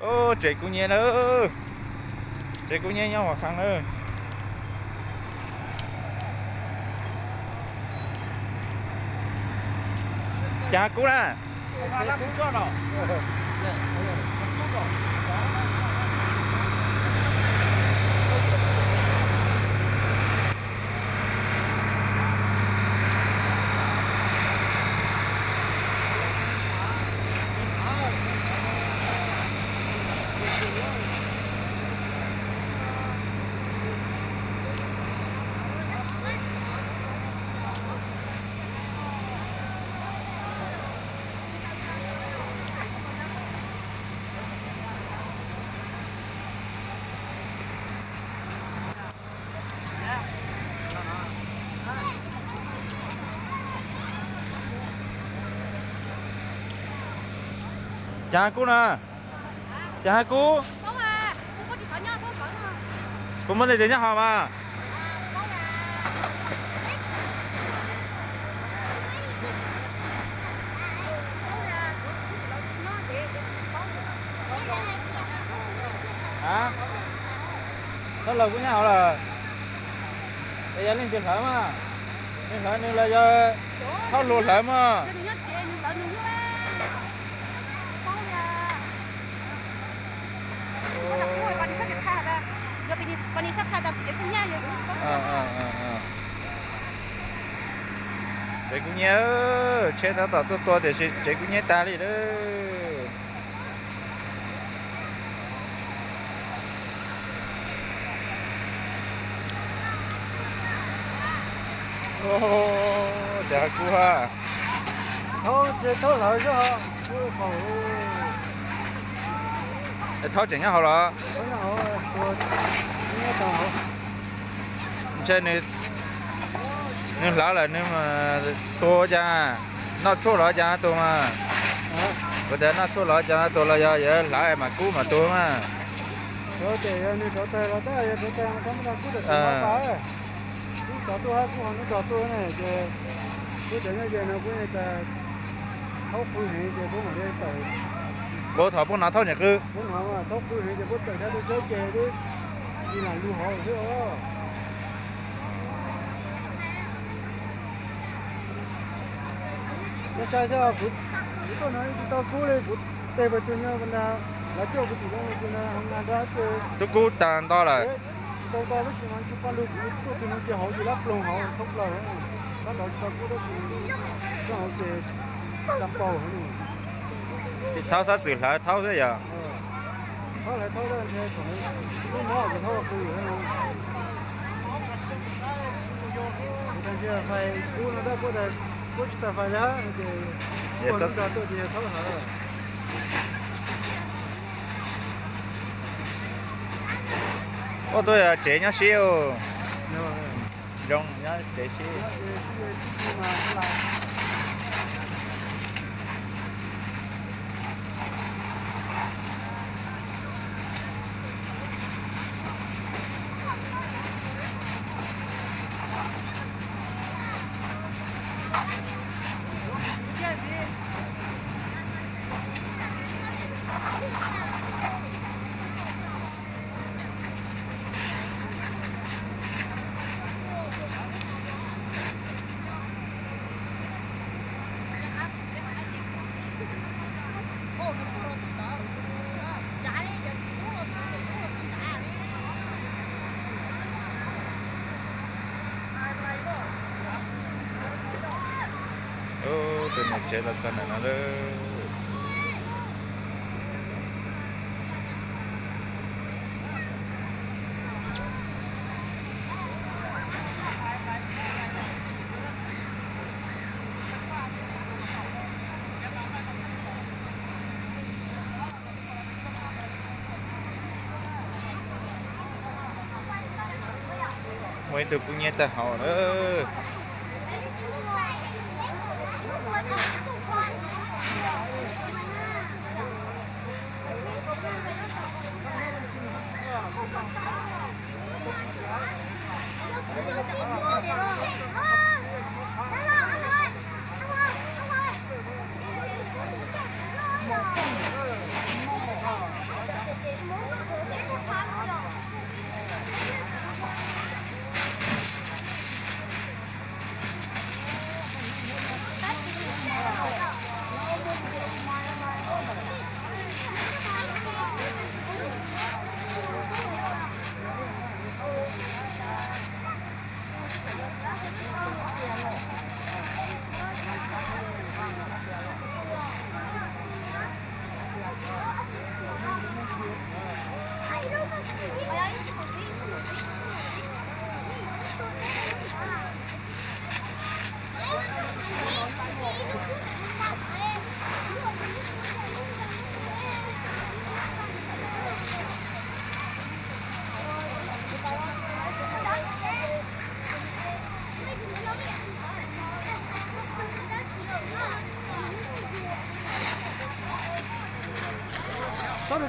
Tsev kub nyeb na, tsev kub nyeb nyob Huam Kham na. Cas kub na? Cas kub na? Cas kub? Kuv muaj leej twg nyob hauv mas. A, thaub laus kuj nyob hauv lawm. Es yog leej twg hlawv mas? Leej hlawv nws los yog thaub hluas hlawv mas? Tsev kub nyeb, tsheb tab tom tuaj tua tiam sis tsev kub nyeb tag li lawm. Cas kub ha. Thaub hlawv xwb. Thaub tseem nyob hauv los? Ntshe nws hlawv lawm nws tua cas, noj tshuaj los cas tus mas. Kuv tias noj tshuaj los cas tus los yog hlawv mas kub mas tus mas. Kuv thaum poob no thaub nyem qw. Tub kub tag nto lawm. Thaub xab txwm hlawv thaub xwb yog. Ua tuaj yog tsev nyob sib. Zoo nyob tsev sib. Tus niam tsev los txog ntawm no lawm. Muaj ib tug kub nyeb tag hauv lawm.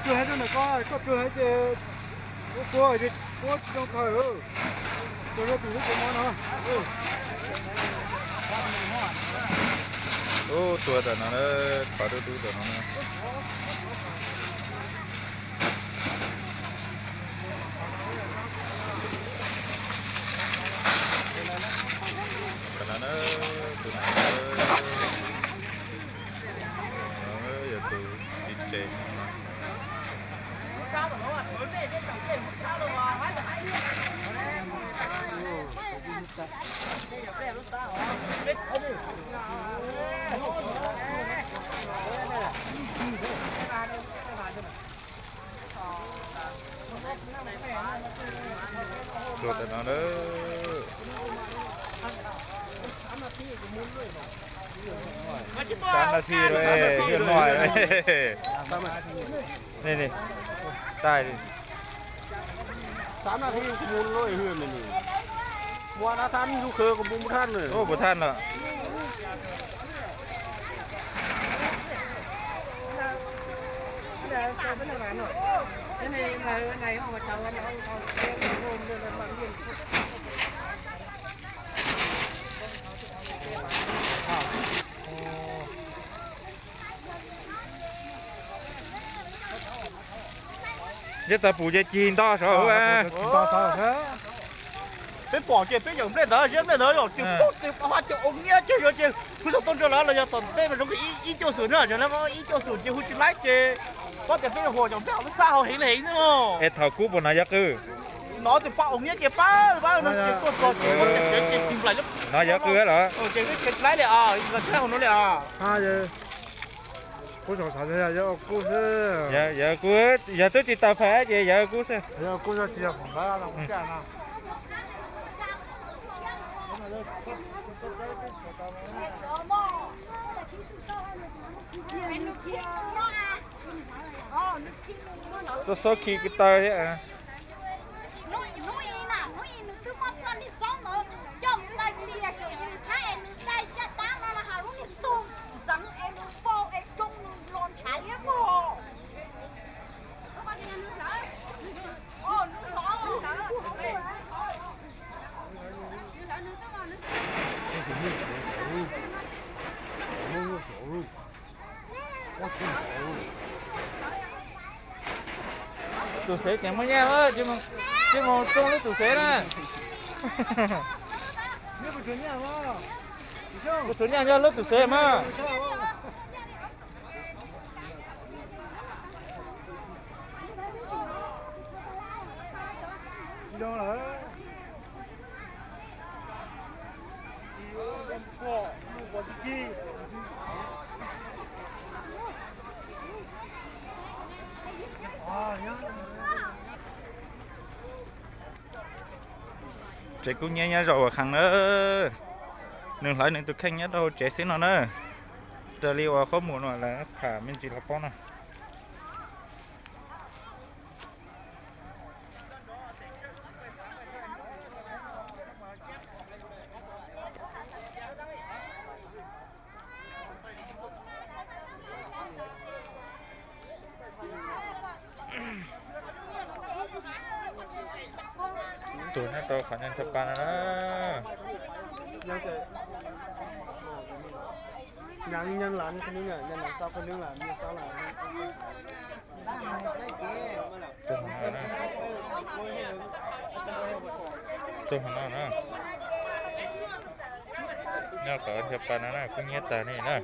Tuag heev rau ntawm ko, koj tuag heev ces ua kua ces puab tsis zoo khaws. Tuag rau tim lub tsev mov no. Ub, tuag tam no na, qhov dub dub tam no na. Tam no na, tus no na, yog tus txiv tsev. Tuag tam no na. Xav nas this lawm, yog no. Ni ni, tai li. Xav nas this kuv mus lawm, mus na thab, mus khwv kuv mus thab na. Ub, mus thab no. Yog tas pum ces cig nto saud. Peb pom ces peb yeem nplej ntawd, ziab nplej ntawd los ces poob tes pab hab ces ua nyiab ces yuav ces kuv txog tau ntsa lawm los yog tom ntej mas zoo li ib cuaj xum na, yog lawv ib cuaj xum ces hu tsis laib ces pab tias peb yuav huam cov nplej hauv lub txhab hauv heev li heev na. Es thaum kub puas hnov yawg qw? Hnov tus pab ua nyiab ces pab pab no ces tuaj txog ces ua cas tsev ces tig nplaim lub. Hnov yawg qw los? Ces tsis laib li os, los tsis laib hauv no li os. Yawg kub, yog twb tsis tau fais ces yawg kub xwb. Tuaj xob khi ko taw thiab. Hnub ib na, hnub ib nws twb muab txoj niag xauv ntawd coj mus dai tias saum yus tshab es nws dai caj dab no los has lub niag tug ntxeev es nws faus es tsoo nws los ntshav liab mog. Tus xev tseem muaj nyaj, tsis mus tsoo lub tus xev na. Kuv tus nyaj yog lub tus xev mas. Tsev kub hnyiab nyob zos Huam Khees na. Nws hlawv nws tus kheej nyob rau hauv tsev xwb no na. Raws li uas qhob mus no lawv tham me ntsis los paub no. Tuag nyob rau qhov nyob ncho pa no na. Tuag no na. Nyob tom ncho pa no na, kub hnyiab tag li na.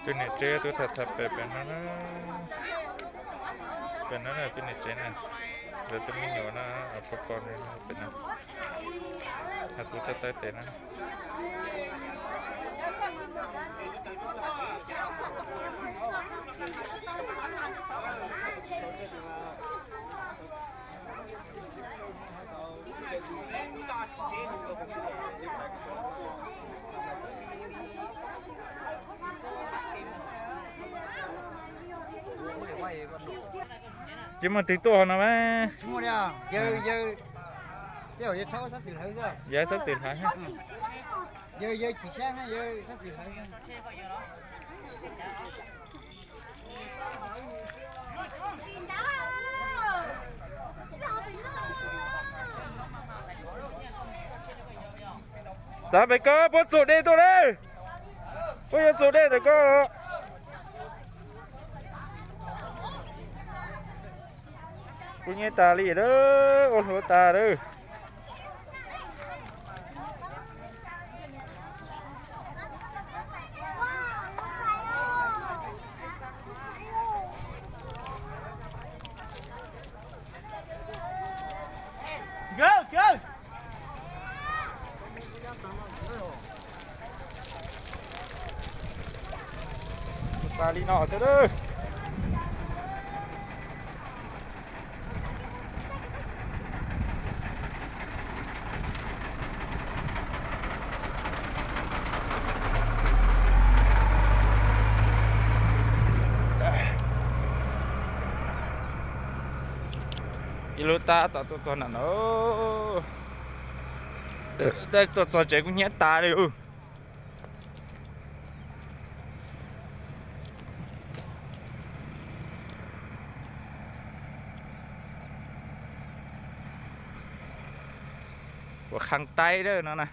Tus niam tsev tuaj tham tham pem pem no na. Pem no na tus niam tsev na. Lawv tus me nyuam na, pog pog pem no. Ho tus txawj tawb tes na. Tsis muaj twg tuaj no mas. Yawg txhob txwm hlawv. Tav pem ko puab txuas dej tuaj lawm. Puab yuav txuas dej ntawm ko. Kub hnyiab tas li lawm, ua hluav tas lawm. Ua li no xwb lawm. Ib lub tab tom tuaj txog nram no, tab tuaj txog tsev kub hnyiab tas li. Ua khang taib lawm no na.